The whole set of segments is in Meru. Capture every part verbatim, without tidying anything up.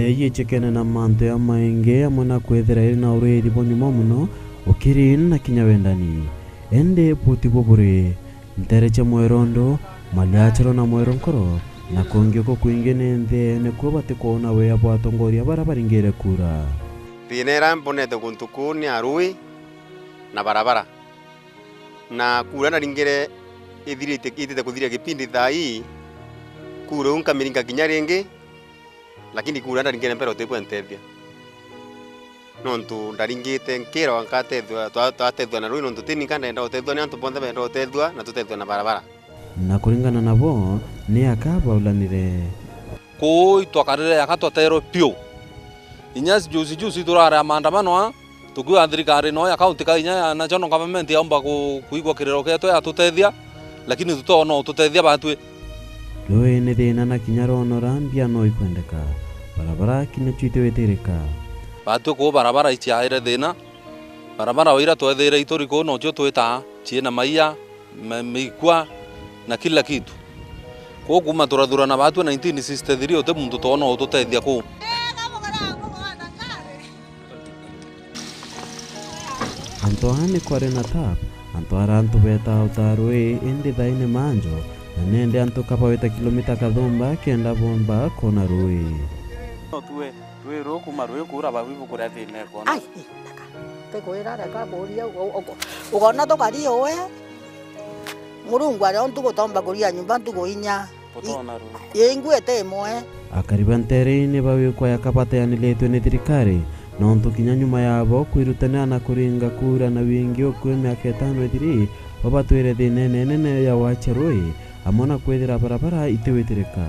Iicekene na mantu jamaingi, amwe na kwithira iri na urwiri bwa nyuma mono, ukiri na kinya wendani. Indi buti bwo buri. Nteere cia mwerondo, maliachero na mweronkoro, na kungi uku kwingi ni nthi ene kuo batikwona wea bwa atongoria baria baringire kura. Thiina iria mbonete guntu kuu ni ya ruui na barabara. Na kura naringire ithirite, itite kuthira gipindi thaa ii, kura iu nkamiringa kinya ringi, lakini kura ndaringire mbere utibwentethia. Nontu ndaringite nkirwa nkatethua, twa-, twatethua na ruui, nontu tini nka ndenda utethua, ni antu bonthe benda utethua, na tutethua na barabara. Na kuringana nabo, ni aka baulanire. Kuu itwakarire aka twaterwe piu. Inya juzi juzi turari a maandamano a, tukiuga thirikari no ya kaunti ka inya ya national government yaumba ku-, kuigua kiriro kietu yatutethia, lakini tutoona ututethia batwi. Ruui ni thiina na kinya rwonora mbia no ikwendeka. Barabara kinya cio itiwitirika. Batwi kuu barabara iciaire thiina. Barabara o iria twethire ituri kuu nocio twitaa, ciina maia, ma-, mikua, na kila kitu. Kuu kuuma turathurana batwi nineteen sixty-three, uti muntu twona ututethia kuu. Antu aa ni kwari na tap, antu ara antu betaa utaa ruui, indi thaini manjo, na nende antu kabawita kilomita kathumba kenda bomba kwona ruui. No tue, ruui ruu kuuma ruui kuura babu ibukuria thiina ikona. Ai, i, reka. Tikwira, reka kuuria, u-, u-, ukoona tukari uwe. Murungu ari o ntuku tomba kuria nyumba ntuku inya. Butoona ruui. Ii, ingwite imwe. Akari ba nteere ii ni bawikwa yaka bateanilitwe ni thirikari, nontu kinya nyuma yabo kwirutanira na kuringa kura na wingi ukui miaka itano ithiri, bo batwire thiinene inene ya wacha ruui, amwe na kwithira barabara itiwitirika.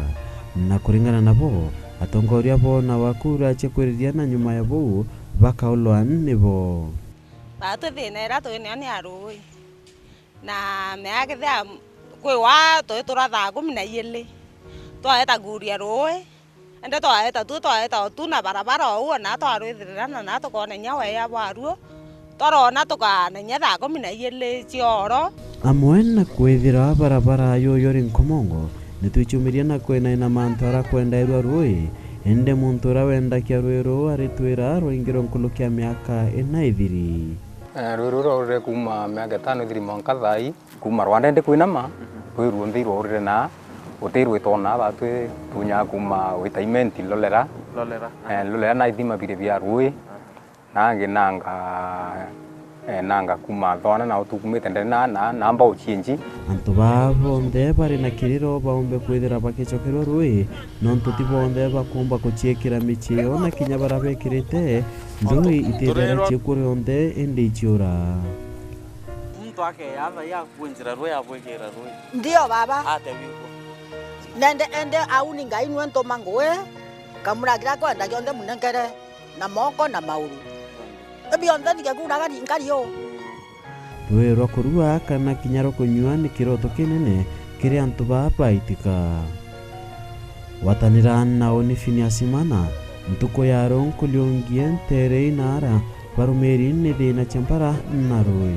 Na kuringana nabo, atongoria boona wa kura cia kwiriria na nyuma ya buu bakaulwa nibo. Batwi thiina iria twi nayo ni ya ruui. Na mea kethira kwi wa twitura thaa kumi na iiri, twaeta kuuria ruui, indi twaeta tu, twaeta o tu na barabara o uu, na twarwithirira na na tukoona inya weya bwaruo, twaroona tukaana inya thaa kumi na iiri cia oro. Amwe na kwithira barabara yuyu iri nkomongo, ni twicumirie na kwinaina mantu ara kwendairua ruui, indi muntu uria wendakia ruui ruu aritwira rwaingirwe nkuruki ya miaka ina ithiri. Eh, ruui ruu rwaurire kuuma miaka itano ithiri mwanka thaa ii. Kuuma rwanda indi kwinama, ruui ruonthe irwaurire na uti rwitona batwi tunyaa kuuma wita imenti lolera. Lolera. Eh, lolera na ithima biri bia ruui. Na angi nanga, eh, nanga kuuma thona na utukumite ndene na, na, na mbao ciingi. Antu baa bonthe bari na kiriro baumbe kwithira bagicokerwa ruui, nontu ti bonthe bakumba guciikira micii yo, na kinya baria bekirite njugi itithera ciikuria onthe indi iciura. Muntu akeya thaai akwinjira ruui, abwikira ruui. Ndio, baba. Ate wigua. Nende, ende au ni Ngai nwe ntuma ngugi, nkamuragira kwenda kionthe munenkere, na moko na mauru. Ibionthe nike kuuraga ni nkari uu. Ruui rwa kurua kana kinya rwa kunyua ni kiroto kinene kiri antu baa baitika. Gwatanira na uni Phineas Imana, ntuku ya ruu nkuriungie nteere ii na ara barumiri ni thiina cia mpara na ruui.